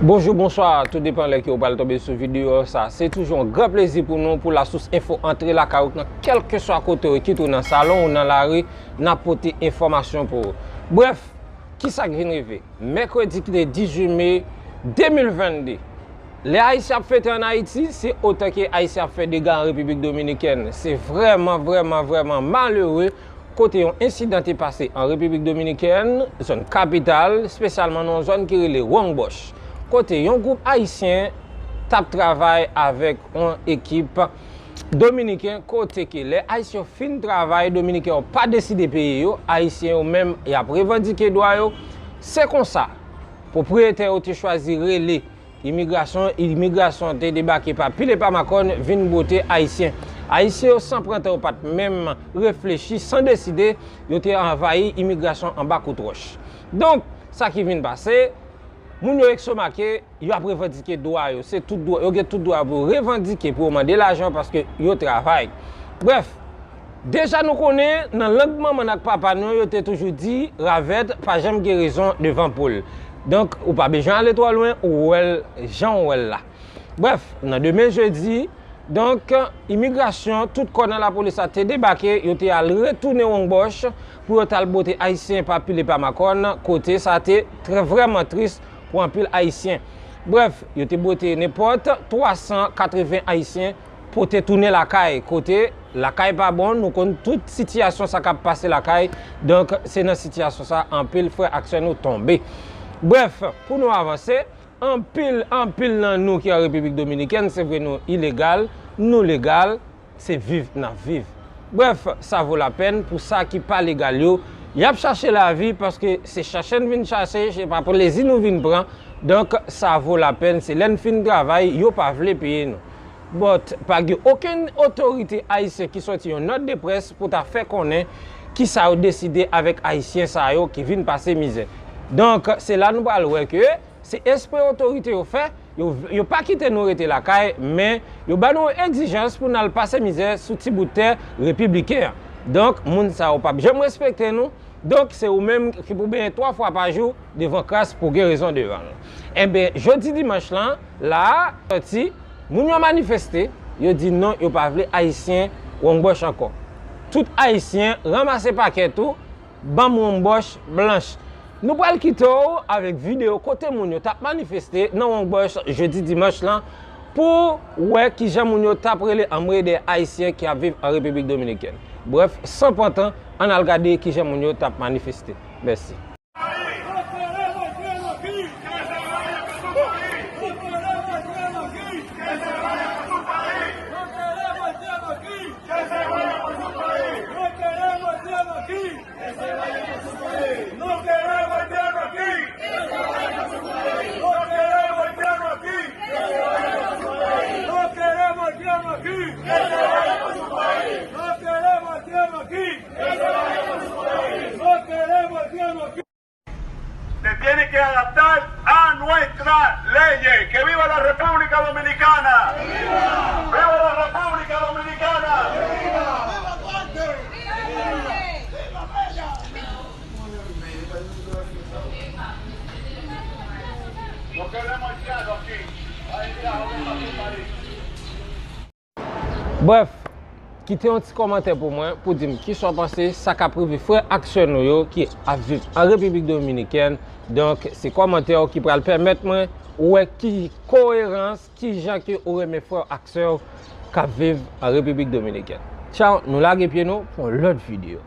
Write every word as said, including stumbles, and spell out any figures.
Bonjou, bonswa, tou depan lè ke w pral tonbe sou videyo sa. Se toujou yon gran plezi pou nou, pou Lasous Enfo antre lakay ou nan kèlkeswa kote w, kit ou nan salon ou nan lari, n ap pote enfòmasyon pou ou. Brèf, kisa k vin rive? Mèkredi ki te dizuit me de mil vennde, lè Ayisyen ap fete ann Ayiti, se otan ke Ayisyen ap fè dega an Repiblik Dominikèn. Se vrèman, vrèman, vrèman malere kote yon ensidan te pase an Repiblik Dominikèn, zòn kapital, espesyalman nan yon zòn ki rele Wongbòch, kote yon gwoup Ayisyen t ap travay avèk yon ekip Dominiken, kote ke lè Ayisyen yo fin travay, Dominiken yo pa deside peye yo, Ayisyen yo menm, y ap revandike dwa yo. Se konsa, pwopriyetè yo te chwazi rele imigrasyon, imigrasyon te debake pa pil e pa makòn, vin bote Ayisyen. Ayisyen yo, san pran tan, yo pa t menm reflechi, san deside, yo te anvayi imigrasyon anba kout wòch. Donk, sa ki vin pase, moun yo estomake, yo ap revandike dwa yo. Se tout dwa, yo gen tout dwa pou yo revandike, pou yo mande lajan, paske yo travay. Brèf, deja nou konnen, nan lang manman n ak papa nou, yo te toujou di, ravèt pa janm gen rezon devan poul. Donk, ou pa bezwen ale twò lwen, ou wè l jan w wè l la. Brèf, nan demen jedi, donk, imigrasyon, tout kò nan lapolis la te debake, yo te al retounen Wongbòch pou yo t al bote Ayisyen pa pil e pa makòn, kote sa te trè vrèman tris pou anpil Ayisyen. Brèf, yo te bote nenpòt twa san katreven Ayisyen pote tounen lakay, kote lakay pa bon, nou konn tout sitiyasyon sa k ap pase lakay, donk se nan sitiyasyon sa anpil frè ak sè nou tonbe. Brèf, pou nou avanse, anpil, anpil nan nou ki an Repiblik Dominikèn, se vre nou ilegal, nou legal, se viv n ap viv. Brèf, sa vo lapèn pou sa ki pa legal yo. Y ap chache lavi paske se chache n vin chache, se pa plezi nou vin pran. Donk, sa vo lapèn, se lè n fin travay, yo pa vle peye nou. But, pa gen okenn otorite ayisyen ki sòti yon nòt de près pou ta fè konnen kisa yo deside avèk Ayisyen sa yo ki vin pase mizè. Donk, se la nou pral wè ke se espre otorite yo fè, yo, yo pa kite nou rete lakay, men yo ba nou yon egzijans pou n al pase mizè sou ti bout tè repibliken an. Donk, moun sa yo p ap janm respekte nou. Donk, se ou menm ki pou benyen twa fwa pa jou devan kras pou gen rezon devan l. Enben, jodi dimanch lan, la a, sòti, moun yo manifeste, yo di non, yo pa vle Ayisyen Wongbòch ankò. Tout Ayisyen, ranmase pakèt ou, ban m Wongbòch blanch. Nou pral kite w avèk videyo kote moun yo t ap manifeste nan Wongbòch jodi dimanch lan pou w wè kijan moun yo t ap rele anmwey dèyè Ayisyen ki ap viv an Repiblik Dominikèn. Brèf, san pran tan, ann al gade kijan moun yo t ap manifeste. Mèsi. No queremos haitiano aquí. No queremos haitiano aquí. No queremos haitiano aquí. No queremos haitiano aquí. No queremos haitiano aquí. Se tiene que adaptar a nuestras leyes. ¡Que viva la República Dominicana! ¡Viva! ¡Viva la República Dominicana! ¡Viva! ¡Viva Duarte! ¡Viva Bella! No queremos haitiano aquí. Ay, Dios, viva su país. Brèf, kite yon ti kòmantè pou mwen, pou di m kisa w panse sa k ap rive frè ak sè nou yo ki ap viv an Repiblik Dominikèn. Donk, se kòmantè w ki pral pèmèt mwen wè ki koerans, kijan ke ou renmen frè w ak sè w k ap viv an Repiblik Dominikèn. Tchaw, nou lage pye nou pou yon lòt videyo.